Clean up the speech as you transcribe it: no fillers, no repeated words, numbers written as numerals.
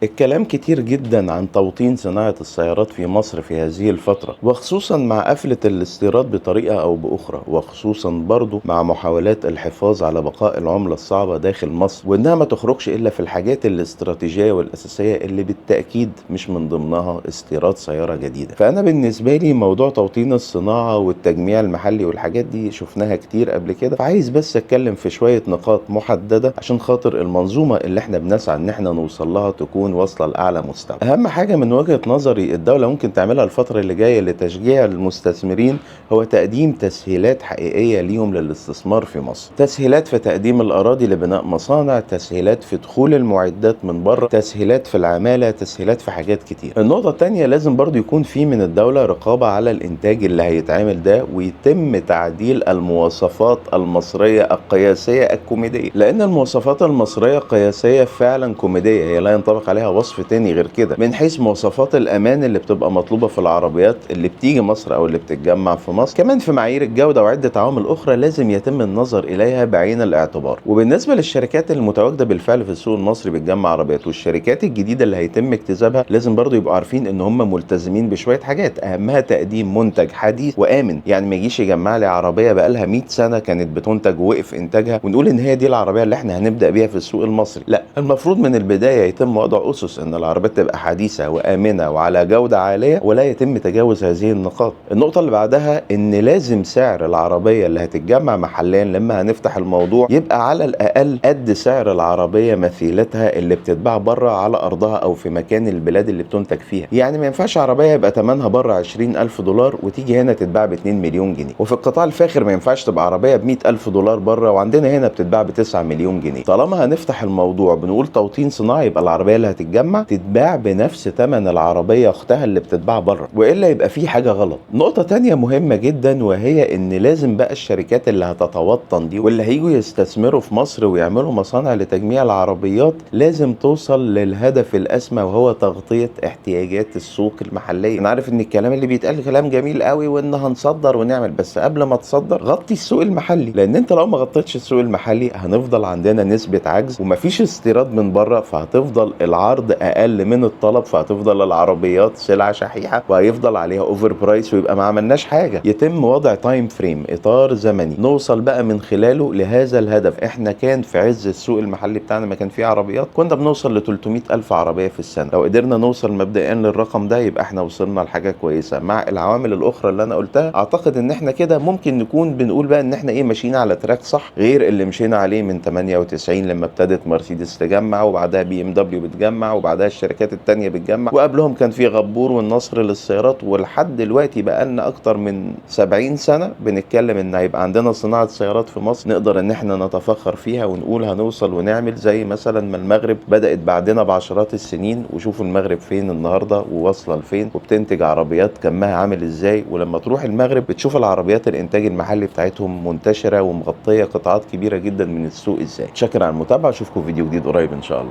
الكلام كتير جدا عن توطين صناعة السيارات في مصر في هذه الفترة، وخصوصا مع قفلة الاستيراد بطريقة أو بأخرى، وخصوصا برضو مع محاولات الحفاظ على بقاء العملة الصعبة داخل مصر وإنها ما تخرجش إلا في الحاجات الاستراتيجية والأساسية اللي بالتأكيد مش من ضمنها استيراد سيارة جديدة. فأنا بالنسبة لي موضوع توطين الصناعة والتجميع المحلي والحاجات دي شفناها كتير قبل كده، فعايز بس أتكلم في شوية نقاط محددة عشان خاطر المنظومة اللي احنا بنسعى إن احنا نوصل لها تكون واصله لاعلى مستوى. اهم حاجة من وجهه نظري الدولة ممكن تعملها الفترة اللي جاية لتشجيع المستثمرين هو تقديم تسهيلات حقيقية ليهم للاستثمار في مصر. تسهيلات في تقديم الاراضي لبناء مصانع، تسهيلات في دخول المعدات من بره، تسهيلات في العمالة، تسهيلات في حاجات كتير. النقطة الثانية لازم برضو يكون في من الدولة رقابه على الانتاج اللي هيتعمل ده، ويتم تعديل المواصفات المصرية القياسية الكوميدية، لان المواصفات المصرية القياسية فعلا كوميدية، هي لا ينطبق عليها وصف تاني غير كده، من حيث مواصفات الامان اللي بتبقى مطلوبه في العربيات اللي بتيجي مصر او اللي بتتجمع في مصر، كمان في معايير الجودة وعده عوامل اخرى لازم يتم النظر اليها بعين الاعتبار. وبالنسبة للشركات المتواجدة بالفعل في السوق المصري بتجمع عربيات والشركات الجديدة اللي هيتم اكتسابها، لازم برضو يبقوا عارفين ان هم ملتزمين بشوية حاجات، اهمها تقديم منتج حديث وامن. يعني ما يجيش يجمع لي عربية بقالها 100 سنة كانت بتنتج ووقف انتاجها ونقول ان هي دي العربية اللي احنا هنبدا بيها في السوق المصري، لا، المفروض من البداية يتم وضع أسس أن العربيات تبقى حديثة وآمنة وعلى جودة عالية ولا يتم تجاوز هذه النقاط. النقطة اللي بعدها أن لازم سعر العربية اللي هتتجمع محليا لما هنفتح الموضوع يبقى على الأقل قد سعر العربية مثيلتها اللي بتتباع بره على أرضها أو في مكان البلاد اللي بتنتج فيها. يعني ما ينفعش عربية يبقى ثمنها بره 20,000 دولار وتيجي هنا تتباع ب 2 مليون جنيه، وفي القطاع الفاخر ما ينفعش تبقى عربية ب 100,000 دولار بره وعندنا هنا بتتباع ب 9 مليون جنيه. طالما هنفتح الموضوع بنقول توطين صناعي يبقى العربية اللي هتتجمع تتباع بنفس ثمن العربية اختها اللي بتتباع بره، والا يبقى في حاجة غلط. نقطة تانية مهمة جدا، وهي ان لازم بقى الشركات اللي هتتوطن دي واللي هيجوا يستثمروا في مصر ويعملوا مصانع لتجميع العربيات لازم توصل للهدف الاسمى، وهو تغطيه احتياجات السوق المحلية. انا عارف ان الكلام اللي بيتقال كلام جميل قوي وان هنصدر ونعمل، بس قبل ما تصدر غطي السوق المحلي، لان انت لو ما غطيتش السوق المحلي هنفضل عندنا نسبه عجز ومفيش استيراد من بره، فهتفضل العرض اقل من الطلب، فهتفضل العربيات سلعه شحيحة وهيفضل عليها over price، ويبقى ما عملناش حاجة. يتم وضع time frame، اطار زمني نوصل بقى من خلاله لهذا الهدف. احنا كان في عز السوق المحلي بتاعنا ما كان فيه عربيات كنا بنوصل ل 300 الف عربية في السنة، لو قدرنا نوصل مبدئيا للرقم ده يبقى احنا وصلنا لحاجة كويسة. مع العوامل الاخرى اللي انا قلتها اعتقد ان احنا كده ممكن نكون بنقول بقى ان احنا ايه ماشيين على track صح، غير اللي مشينا عليه من 98 لما ابتدت مرسيدس تجمع، وبعدها BMW بتجمع، وبعدها الشركات التانية بتجمع، وقبلهم كان في غبور والنصر للسيارات، ولحد دلوقتي بقى لنا اكتر من 70 سنة بنتكلم ان هيبقى عندنا صناعة سيارات في مصر نقدر ان احنا نتفخر فيها ونقول هنوصل ونعمل زي مثلا ما المغرب بدأت بعدنا بعشرات السنين، وشوفوا المغرب فين النهارده وواصلة لفين وبتنتج عربيات كمها عامل ازاي. ولما تروح المغرب بتشوف العربيات الانتاج المحلي بتاعتهم منتشرة ومغطية قطاعات كبيرة جدا من السوق ازاي. شكرا على المتابعة، اشوفكم في فيديو جديد قريب ان شاء الله.